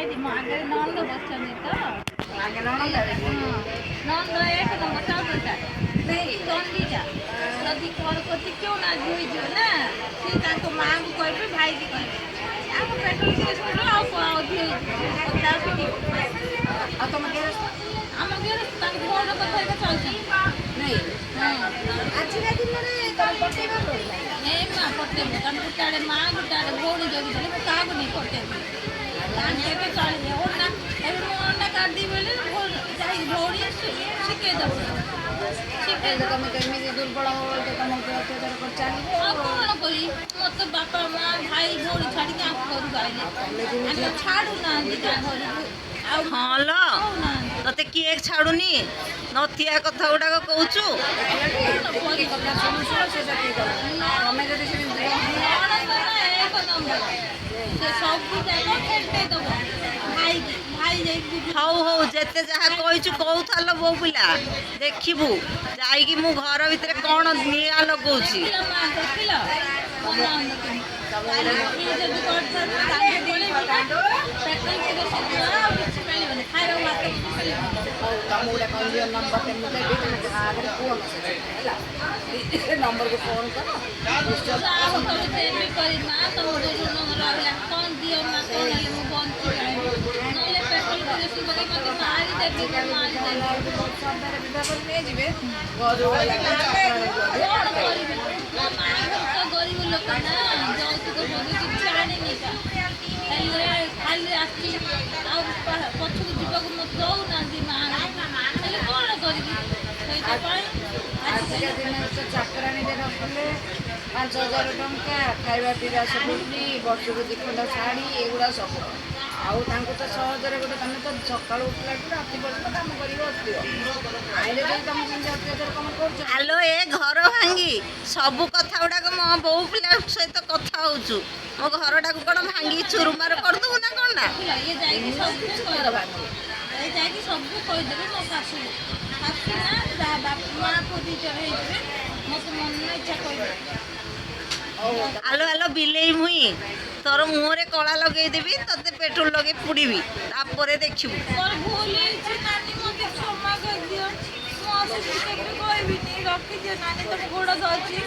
ହେଇଠି ମୋ ଆଗରେ ନଣନ୍ଦ ବସିଛନ୍ତି ତ। ଆଗେ ନଣନ୍ଦ। ନଣନ୍ଦ ଏକ ନମ୍ବର ଟାଉଟରଟା, ଚଣ୍ଡୀଟା। ଯଦି କଲ୍ କରୁଛି କେଉଁ ନାଜି ହେଇଯିବ ନା, ସେ ତାଙ୍କ ମାଆଙ୍କୁ କହିବେ, ଭାଇକି କହିବେ, ଆମ ପେଟ୍ରୋଲ କିରୋସିନ ଆଉ ଅଧିକ ହେଇଯିବ କଥା ଆଉ ପିଟିବ। ଆଉ ତମ ଗେରସ୍ତ? ଆମ ଗେରସ୍ତ ତାଙ୍କ ଫୋନରେ କଥା ହେଇକା ଚାଲୁଛନ୍ତି। ନାଇଁ। ହଁ। ଆଜିକା ଦିନରେ ତମେ ପଠେଇବା ପଡ଼ିଲା। ଏ ମା, ପଠେଇବୁ କାରଣ ଗୋଟେ ଆଡ଼େ ମା, ଗୋଟେ ଆଡ଼େ ଭଉଣୀ ଜଗିଥିଲେ, ମୁଁ କାହାକୁ ନେଇ ପଠେଇବି? ତାଙ୍କେ ଏବେ ଚଳିବେ ଅଣ୍ଡା। ଏବେ ମୁଁ ଅଣ୍ଡା କାଟିଦେବି ବୋଲି ଯାଇକି ଭଉଣୀ ଶିଖେଇ ଦେବ, ଶିଖେଇ ଦେବ। ତମେ ତ ଏମିତି ଦୁର୍ବଳ ହବ ତ ତମ ଉପରେ ଅତ୍ୟାଚାର କରି ଚାଲିବେ। ଆଉ କ'ଣ କରିବି? ମୋତେ ବାପା ମା, ଭାଇ ଭଉଣୀ ଛାଡ଼ିକି ଆଙ୍କ ଘରକୁ ଆଇଲେ। ଆମେ ଛାଡ଼ୁନାହାନ୍ତି ତା ଘରକୁ ଆଉ। ହଁ ଲୋ। କହୁନାହାନ୍ତି। ତତେ କିଏ ଛାଡୁନି? ନଥିଆ କଥା ଗୁଡାକ କହୁଛୁ। ଯେତିକି କଥା ଶୁଣୁ ଶୁଣୁ ସେ ସେତିକି କଥା, ତମେ ଯଦି ସେମିତି ନଣନ୍ଦ ନା ଏକ ନମ୍ବର, ସେ ସବୁ ଯାକ ଫେଣ୍ଟେଇ ଦେବ ଭାଇକି, ଭାଇ ଯାଇକି ବୁଝୁ। ହଉ ହଉ, ଯେତେ ଯାହା କହିଛୁ କହୁଥାଲୋ ବୋଉ ପିଲା, ଦେଖିବୁ ଯାଇକି ମୁଁ ଘର ଭିତରେ କ'ଣ ନିଆଁ ଲଗଉଛି। ଦେଖିଲ ମା, ଦେଖିଲ ମୋ ନଣନ୍ଦ କେମିତି? ଇଏ ଯଦି କରିଥାନ୍ତେ ତାଙ୍କେ ପଳେଇବି ନା, ପେଟ୍ରୋଲ କିରୋସିନ ଆଉ କିଛି ମିଳିବନି, ଖାଇବାକୁ ଭାତ କିଛି ମିଳିବନି। ହଉ, ତମକୁ ଗୋଟେ କଞ୍ଜୁମର ନମ୍ବରଟେ ମୁଁ ଦେବି, ତମେ ଯାହା ଆଗରେ କୁହ ସେଟା ହେଲା, ସେ ନମ୍ବରକୁ ଫୋନ୍ କର ନିଶ୍ଚୟ। ଯାହା ହଉ, ତମେ ଦେବି କରି ମା, ତମ ଋଣ ରହିଲା କ'ଣ ଦିଅ ମା, କ'ଣ ହେଲେ ମୁଁ ବଞ୍ଚିପାରିବି? ନହେଲେ ପେଟ୍ରୋଲ କିରୋସିନ ପକେଇ ମତେ ମାରିଦେବି, ମୁଁ ମାରିଦେବି। ବହୁତ ସନ୍ଧ୍ୟାରେ ବିବାହ କରି ନେଇଯିବେ ଘରୁ ଗଲା। କ'ଣ କରିବି? ମୋ ମା ଘର ତ ଗରିବ ଲୋକ ନା, ଯୌତୁକ ଫୌତୁକ କିଛି ଆଣିନି କା। ହେଲେ ଖାଲି ଆସିଛି, ଆଉ ପଛକୁ ଯିବାକୁ ମୋତେ ଦଉନାହାନ୍ତି ମା। ହେଲେ କ'ଣ କରିବି ସେଇଥିପାଇଁ? ଆଜିକା ଦିନରେ ତ ଚାକରାଣୀଟେ ରଖିଲେ 5000 ଟଙ୍କା, ଖାଇବା ପିଇବା ସବୁ ଫ୍ରି, ବର୍ଷକୁ 2 ଖଣ୍ଡ ଶାଢ଼ୀ, ଏଗୁଡ଼ା ସବୁ। ଆଉ ତାଙ୍କୁ ତ ସହଜରେ ଗୋଟେ, ତମେ ତ ସକାଳୁ ଉଠିଲାଠୁ ରାତି ପର୍ଯ୍ୟନ୍ତ କାମ କରିବ ଅଧିକ। ଆଇଲେ ଯଦି ତମ ସେମିତି ଅତ୍ୟାଚାର କାମ କରୁଛ। ଆଲୋ ଏ ଘର ଭାଙ୍ଗି, ସବୁ କଥା ଗୁଡାକ ମୋ ବୋଉ ପିଲା ସହିତ କଥା ହଉଛୁ, ମୋ ଘରଟାକୁ କ'ଣ ଭାଙ୍ଗି ଚୁରୁମାର କରିଦବୁ ନା କ'ଣ ନା? ଦେଖିଲ, ଇଏ ଯାଇକି ସବୁ ଘର କହିଦେବେ। ଭାଙ୍ଗି ଏ ଯାଇକି ସବୁ କହିଦେବେ ମୋ ଶାଶୁକୁ। ଶାଶୁ ନା ବାପା ମା ପୁଅ ଦି ଜଣ ହେଇଯିବେ, ମୋତେ ମନ ଇଚ୍ଛା କହିଦେବେ। ହଉ। ଆଲୋ ଆଲୋ ବିଲେଇ ମୁଇଁ, ତୋର ମୁହଁରେ କଳା ଲଗେଇଦେବି, ତତେ ପେଟ୍ରୋଲ ଲଗେଇ ପୋଡ଼ିବି, ତାପରେ ଦେଖିବୁ। ମୋର ଭୁଲ ହେଇଛି ନାନୀ, ମୋତେ କ୍ଷମା କରିଦିଅ। ମୁଁ ଆଉ ସେମିତି କେବେ କହିବିନି। ରଖିଦିଅ ନାନୀ, ତମ ଗୋଡ଼ ଧରିଛି।